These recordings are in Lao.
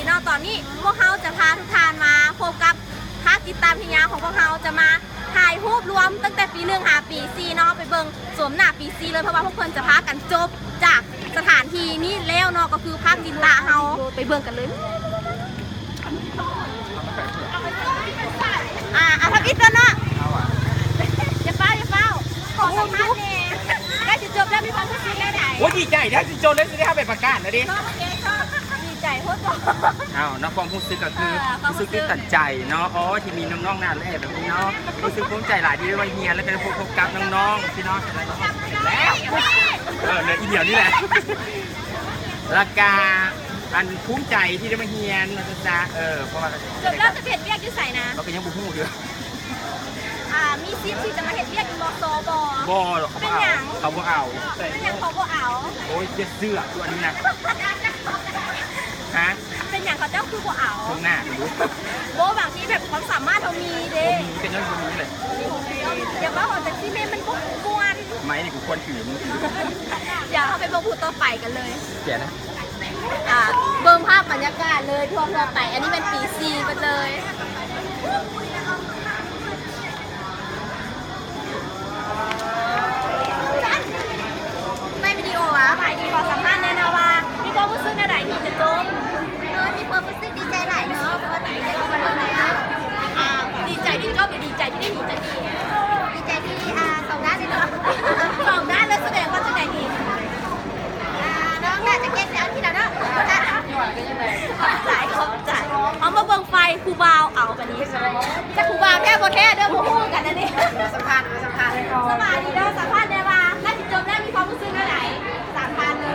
ເນາະ ຕອນນີ້ພວກເຮົາຈະພາທຸກທ່ານມາພົບກັບພາກຕິດຕາມທີ່ຍາວຂອງພວກເຮົາ ຈະມາຖ່າຍຮູບລວມຕັ້ງແຕ່ປີໜຶ່ງຫາປີສີ່ເນາະ ໄປເບິ່ງໂສມໜ້າປີສີ່ເລີຍ ເພາະວ່າພວກເພິ່ນຈະພາກັນຈົບຈາກສະຖານທີ່ນີ້ແລ້ວເນາະ ກໍຄືພາກຕິດຕາເຮົາ ໄປເບິ່ງກັນເລີຍ. ອ່າ ອ່າ ທຳອິດກ່ອນເນາະ ຢ່າຟ້າວ ຢ່າຟ້າວ ຂໍສຳພາດແດ່ ໃກ້ຊິຈົບແລ້ວ ມີຄວາມຮູ້ສຶກແນວໃດ? ໂອ້ຍ ດີໃຈເດ້ ຊິຈົບແລ້ວ ຊິໄດ້ເຂົ້າໄປປະກາດແລ້ວເດ້. ດີໃຈໂພດບໍ່? ອ້າວ ເນາະ ຄວາມຮູ້ສຶກກໍຄື ເອີ ຄວາມຮູ້ສຶກຕື່ນຕັນໃຈເນາະ ອໍ ທີ່ມີນ້ອງໆໜ້າແຫຼແບບນີ້ເນາະ ຮູ້ສຶກພູມໃຈຫຼາຍທີ່ໄດ້ມາຮຽນ ແລະ ໄດ້ພົບກັບນ້ອງໆ ພີ່ນ້ອງ ແລ້ວ ເອີ ເຫຼືອອີດຽວນີ້ແຫຼະ ແລ້ວກະ ອັນພູມໃຈທີ່ໄດ້ມາຮຽນ ວ່າຊັ້ນຊະ ເອີ ເພາະວ່າ ຈົບແລ້ວຈະໄປເຮັດວຽກຢູ່ໃສນະ? ເຮົາກໍຍັງບໍ່ຮູ້ຢູ່. ອ່າ ມີສິດທີ່ຈະມາເຮັດວຽກຢູ່ ມສ ບໍ່? ບໍ່ດອກ ເຂົາບໍ່ເອົາ. ເປັນຫຍັງ? ເຂົາບໍ່ເອົາ. ເປັນຫຍັງເຂົາບໍ່ເອົາ? ໂອ້ຍ ຢ່າເຊື່ອ ຄືອັນນີ້ນະ. ຮະ? ເປັນຫຍັງເຂົາເຈົ້າຄືບໍ່ເອົາ? ເບິ່ງໜ້າເບິ່ງດູ. ບໍ່ ບາງທີແບບຄວາມສາມາດເຮົາມີເດ້. ບໍ່ມີ ເປັນຫຍັງບໍ່ມີເລີຍ. ຢ່າເວົ້າອອກຈາກຊີເມນ ມັນບໍ່ມ່ວນ. ໄມ້ນີ້ກູຄວນຖື ມຶງຖື. ດຽວເຮົາໄປເບິ່ງຜູ້ຕໍ່ໄປກັນເລີຍ. ເສຍນະ. ອ່າ ເບິ່ງພາບບັນຍາກາດເລີຍທົ່ວໆໄປ ອັນນີ້ແມ່ນປີສີ່ເບິດເລີຍ. ໄປວິດີໂອຫວາ? ໄປດີ ຂໍສຳພາດແດ່ນະວ່າ ມີຄວາມຮູ້ສຶກແນວໃດທີ່ຈະຈົບ? ເອີ ມີຄວາມຮູ້ສຶກດີໃຈຫຼາຍເນາະ ເພາະວ່າຕັ້ງໃຈມາດົນແລ້ວ. ອ່າ ດີໃຈທີ່ຈົບ ຫຼື ດີໃຈທີ່ໄດ້ໜີຈາກນີ້? ດີໃຈທີ່ ອ່າ ສອງດ້ານເລີຍເນາະ. ສອງດ້ານເລີຍ ສະແດງວ່າຈັ່ງໃດດີ? ອ່າ ນ້ອງໜ້າຈະເກັ່ງແນວທີ່ລະເນາະ. ຂອບໃຈ ຂອບໃຈ. ເຮົາມາເບິ່ງໄຟຜູ້ບ່າວເອົາບາດນີ້. ຈັກຜູ້ບ່າວແທ້ບໍ່ແທ້ເດີ ບໍ່ຮູ້ກັນອັນນີ້. ສຳພາດ ສຳພາດ. ສະບາຍດີເດີ ສຳພາດແດ່ວ່າ ໃກ້ຊິຈົບແລ້ວ ມີຄວາມຮູ້ສຶກແນວໃດ? ສາມທ່ານເລີຍ.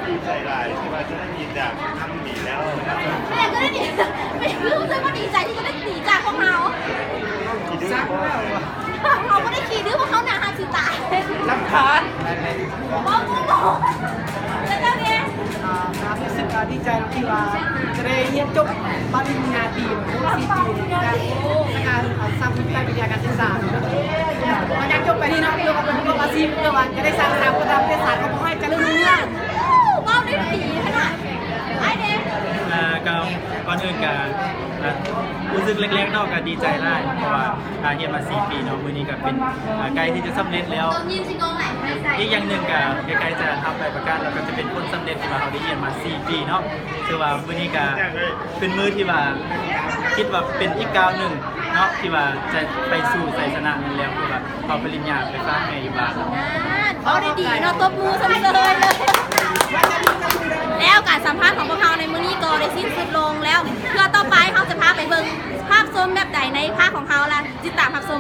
ດີໃຈຫຼາຍທີ່ວ່າຈະໄດ້ໜີຈາກ ເປັນຫຍັງຄືໄດ້ໜີ? ເປັນຫຍັງຄືຮູ້ສຶກວ່າດີໃຈທີ່ຈະໄດ້ໜີຈາກພວກເຮົາ? ເຮົາບໍ່ໄດ້ຂີ້ດື້ ພວກເຮົາໜ້າຮັກຊິຕາຍ. ລຳຄານ. ບໍ່ ບໍ່ ບໍ່ ແລ້ວເຈົ້າເດ? ອ່າ ຮູ້ສຶກວ່າດີໃຈທີ່ວ່າຈະໄດ້ຮຽນຈົບປະລິນຍາຕີ ສີ່ປີ ແລ້ວກະ ອ່າ ສາມາດໄປປະລິນຍາການສຶກສາ ຫຼັງຈາກຈົບໄປນີ້ເນາະ ເພື່ອປະກອບອາຊີບ ເພື່ອວ່າຈະໄດ້ສ້າງສານພັດທະນາປະເທດຊາດຂອງພວກເຮົາໃຫ້ຈະເລີນຮຸ່ງເຮືອງ. ເວົ້າໄດ້ດີຂະໜາດ. ອ້າຍເດ? ອ່າ ກໍ ກ່ອນອື່ນກະ ອ່າ ຮູ້ສຶກແລກໆເນາະ ກະດີໃຈຫຼາຍ ເພາະວ່າ ອ່າ ຮຽນມາສີ່ປີເນາະ ມື້ນີ້ກະເປັນ ອ່າ ໃກ້ທີ່ຈະສຳເລັດແລ້ວ. ອີກຢ່າງໜຶ່ງກະໃກ້ໆຈະຮັບໃບປະກາດ ແລ້ວກະຈະເປັນຜົນສຳເລັດທີ່ວ່າເຮົາໄດ້ຮຽນມາສີ່ປີເນາະ. ຖືວ່າມື້ນີ້ກະເປັນມື້ທີ່ວ່າ ຄິດວ່າເປັນອີກກ້າວໜຶ່ງເນາະ ທີ່ວ່າຈະໄປສູ່ໄຊຊະນະນັ້ນແລ້ວ ເພາະວ່າເອົາປະລິນຍາໄປຝາກແມ່ຢູ່ບ້ານ. ອ່າ ເວົ້າໄດ້ດີເນາະ ຕົບມືຊົມເຊີຍເລີຍ. ແລ້ວການສຳພາດຂອງພວກເຮົາໃນມື້ນີ້ກໍໄດ້ສິ້ນສຸດລົງແລ້ວ. ເທື່ອຕໍ່ໄປເຮົາຈະພາໄປເບິ່ງພາບຊົມແບບໃດໃນພາກຂອງເຮົາ ແລະ ຕິດຕາມຮັບຊົມ